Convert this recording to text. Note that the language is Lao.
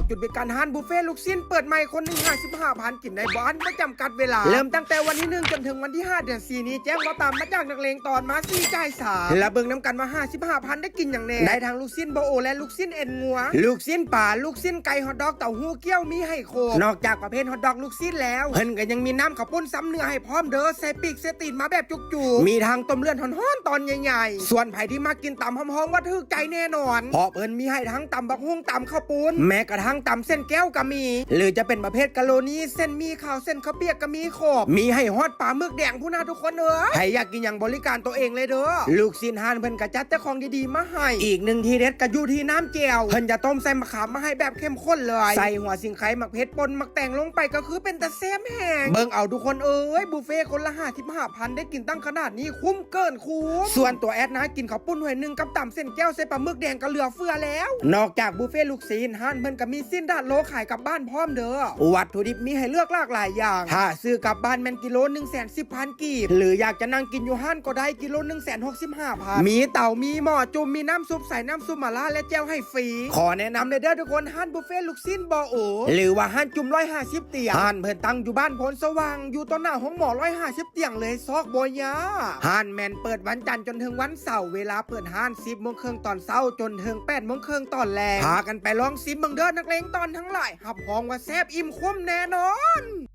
ຈຸດບໍລິການຮ້ານບຸບເຟລູກຊີ້ນເປີດໃໝ່ ຄົນໜຶ່ງຫ້າສິບຫ້າພັນ ກິນໄດ້ບໍ່ອັ້ນບໍ່ຈຳກັດເວລາ ເລີ່ມຕັ້ງແຕ່ວັນທີໜຶ່ງຈົນເຖິງວັນທີຫ້າເດືອນສີ່ນີ້ ແຈ້ງເວົ້າຕາມມາຈາກນັກເລງຕອນ ມາສີ່ຈ່າຍສາມ ແລະເບິ່ງນຳກັນວ່າຫ້າສິບຫ້າພັນ ໄດ້ກິນຫຍັງແດ່ ໄດ້ທັງລູກຊີ້ນບໍ່ໂອ ແລະລູກຊີ້ນເອັນງົວ ລູກຊີ້ນປາ ລູກຊີ້ນໄກ່ ຮອດດອກ ເຕົ້າຫູ້ ກ່ຽວ ມີໃຫ້ຄົບ ນອກຈາກປະເພດຮອດດອກລູກຊີ້ນແລ້ວ ເພິ່ນກໍຍັງມີນ້ຳເຂົ້າປຸ້ນຊຳເນື້ອໃຫ້ພ້ອມເດີ້ ໃສ່ປີກໃສ່ຕີນມາແບບຈຸກໆ ມີທັງຕົ້ມເລືອດຮ້ອນໆຕອນໃຫຍ່ໆ ສ່ວນໃຜທີ່ມັກກິນຕຳ ຮັບຮອງວ່າຖືກໃຈແນ່ນອນ ເພາະເພິ່ນມີໃຫ້ທັງຕຳບັກຫຸ່ງ ຕຳເຂົ້າປຸ້ນ ແມ້ກະທັ້ງຕຳເສັ້ນແກ້ວກໍມີ ຫຼືຈະເປັນປະເພດກະໂລນີ ເສັ້ນໝີ່ຂາວ ເສັ້ນເຂົ້າປຽກກໍມີຄົບ ມີໃຫ້ຮອດປາໝຶກແດງພຸ້ນນະທຸກຄົນເອີຍ ໃຜຢາກກິນຫຍັງບໍລິການໂຕເອງເລີຍເດີ້ ລູກຊີ້ນຮ້ານເພິ່ນກໍຈັດແຕ່ຂອງດີໆມາໃຫ້ ອີກໜຶ່ງທີເດັດກໍຢູ່ທີ່ນ້ຳແຈ່ວ ເພິ່ນຈະຕົ້ມໃສ່ໝາກຂາມມາໃຫ້ແບບເຂັ້ມ ຄົນເລີຍ ໃສ່ຫົວສິງໄຄ ໝາກເຜັດປົ່ນ ໝາກແຕງລົງໄປກໍຄືເປັນຕາແຊບແຮງ ເບິ່ງເອົາທຸກຄົນເອີຍ ບຸບເຟຄົນລະຫ້າສິບຫ້າພັນ ໄດ້ກິນຕັ້ງຂະໜາດນີ້ ຄຸ້ມເກີນຄຸ້ມ ສ່ວນຕົວແອດນາກິນເຂົ້າປຸ້ນຖ້ວຍໜຶ່ງກັບຕຳເສັ້ນແກ້ວໃສ່ປາໝຶກແດງກໍເຫຼືອເຟືອແລ້ວ ນອກຈາກບຸບເຟລູກຊີ້ນ ຮ້ານເພິ່ນກໍມີຊີ້ນດາດໂລຂາຍກັບບ້ານພ້ອມເດີ້ ວັດຖຸດິບມີໃຫ້ເລືອກຫຼາກຫຼາຍຢ່າງ ຖ້າຊື້ກັບບ້ານແມ່ນກິໂລໜຶ່ງແສນສິບພັນກີບ ຫຼືຢາກຈະນັ່ງກິນຢູ່ຮ້ານກໍໄດ້ ກິໂລໜຶ່ງແສນຫົກສິບຫ້າພັນ ມີເຕົາ ມີໝໍ້ຈຸ່ມ ມີນ້ຳຊຸບໃສ ນ້ຳຊຸບໝາລ່າ ແລະແຈ່ວໃຫ້ຟຣີ ຂໍແນະນຳເລີຍເດີ້ທຸກຄົນ ຮ້ານບຸບເຟລູກຊີ້ນບໍ່ໂອ ຫຼືວ່າຮ້ານຈຸ່ມຮ້ອຍຫ້າສິບຕຽງ ຮ້ານເພິ່ນຕັ້ງຢູ່ບ້ານໂພນສະຫວ່າງ ຢູ່ຕໍ່ໜ້າໂຮງໝໍຮ້ອຍຫ້າສິບຕຽງເລີຍ ຊອກບໍ່ຍາກ ຮ້ານແມ່ນເປີດວັນຈັນຈົນເຖິງວັນເສົາ ເວລາເປີດຮ້ານສິບໂມງເຄິ່ງຕອນເຊົ້າ ຈົນເຖິງແປດໂມງເຄິ່ງຕອນແລງ ພາກັນໄປລອງຊີມເບິ່ງເດີ້ນັກເລງຕອນທັງຫຼາຍ ຮັບຮອງວ່າແຊບອີ່ມຄຸ້ມແນ່ນອນ.